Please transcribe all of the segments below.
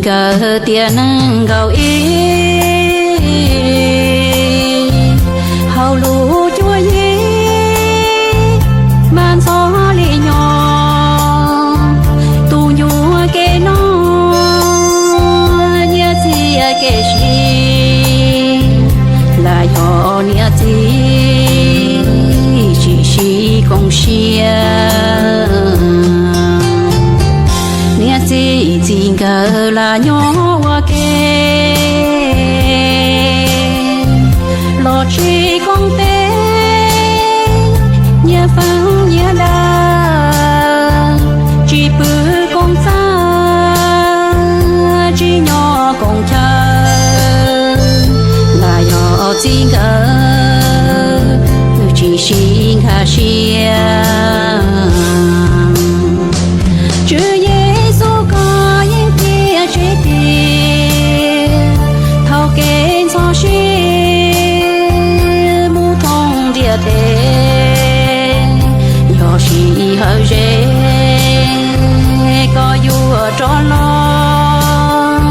kawg tiam nees nkaum ib, hauv lub cuab yig mas ntxhov li nyob. Tus nyuag kev noj nyiaj txiag kev siv, lam yog niam txiv tsis sib koom siab. Niam txiv txij nkawm lam nyob ua ke los tsis koom tes, nyias feeb nyias daws, tsis pw koom txaj, tsis nyob koom chaw. Lam yog txij nkawm tsis sib nkag siab. Tswv Yexus koj yeej tiag tseeb tiag, thaum kev ntxhov siab mus thoob ntiaj teb, yog sij hawm ze koj yuav rov los,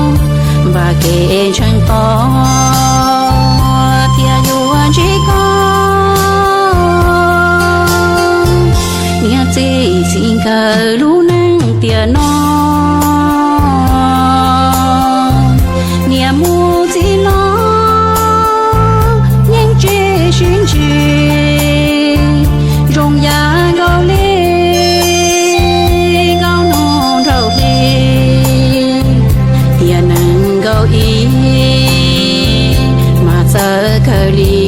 npaj kev ntseeg tod thiaj yuav ntsib koj. Niam txiv txij nkawm lub neej tiam no, niam mus txiv los yeej tsis sib ntsib, zoo yam nkaus li nkauj nug nraug hli, tiam nees nkaum ib mas txawv kawg li.